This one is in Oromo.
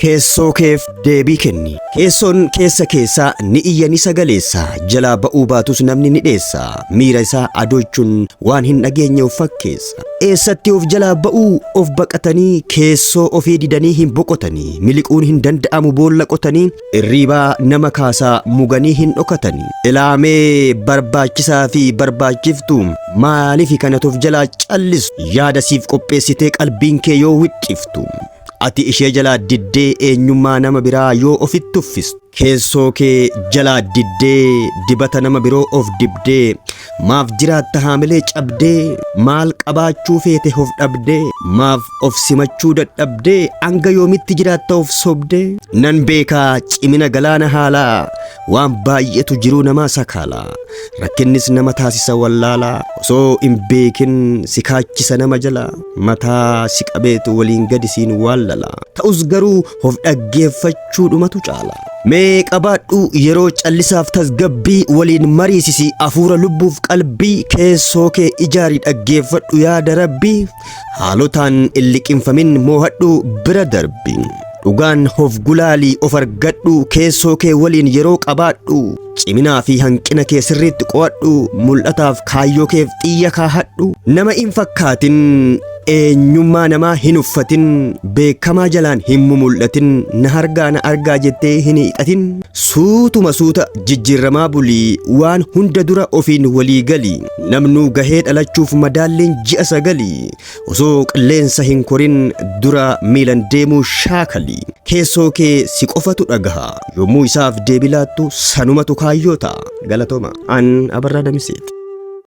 Keessoo keef deebii kenni. Keessoon keessa keessaa ni iyya ni sagaleessa. Jalaa ba'uu baatus namni ni dheessa. Miira isaa adoochuun waan hin dhageenye of fakkeessa. Eessatti of jalaa ba'uu of baqatanii keessoo ofii didanii hin boqotanii. Miliquun hin danda'amu boolla qotanii irriibaa nama kaasaa muganii hin dhokatanii. Ilaamee barbaachisaa fi barbaachiftu maaliif kanatu of jalaa callistu yaada siif qopheessitee qalbiin kee yoo wixxiftu. Ati ishee jalaa diddee eenyummaa nama biraa yoo ofitti uffistu. Keessoo kee jalaa diddee dibata nama biroo of dibdee maaf jiraatta haamilee cabdee maal qabaachuu feete of dhabdee maaf of simachuu dadhabdee hanga yoomitti jiraatta of sobdee nan beekaa cimina galaana haalaa waan baay'eetu jiruu namaa sakaalaa rakkinnis nama taasisa wallaalaa osoo hin beekin si kaachisa nama jala mataa si qabeetu waliin gadi siin waallala ta'us garuu of dhaggeeffachuudhumatu caala. Mee qabaadhu yeroo callisaaf tasgabbii waliin mariisisi hafuura lubbuuf qalbii keessoo kee ijaari dhaggeeffadhu yaada rabbii haalotaan hin liqimfamin moohadhu bira darbi. Dhugaan of gulaalii of argadhu keessoo kee waliin yeroo qabaadhu ciminaa fi hanqina kee sirriitti qo'adhu mul'ataaf kaayyoo keef xiyya kaahadhu nama hin fakkaatin eenyummaa namaa hin uffatin beekamaa jalaan hin mumul'atin na argaa na argaa jettee hin hiixatin suutuma suuta jijjiirramaa bulii waan hunda dura ofiin walii gali namnuu gahee dhalachuuf madaalliin ji'a sagali osoo qilleensa hin korin dura miilan deemuu shaakali keessoo kee si qofatu dhagaha yommuu isaaf deebii laattu sanumatu kaayyoo ta'a galatooma an Abarraa Damiseeti.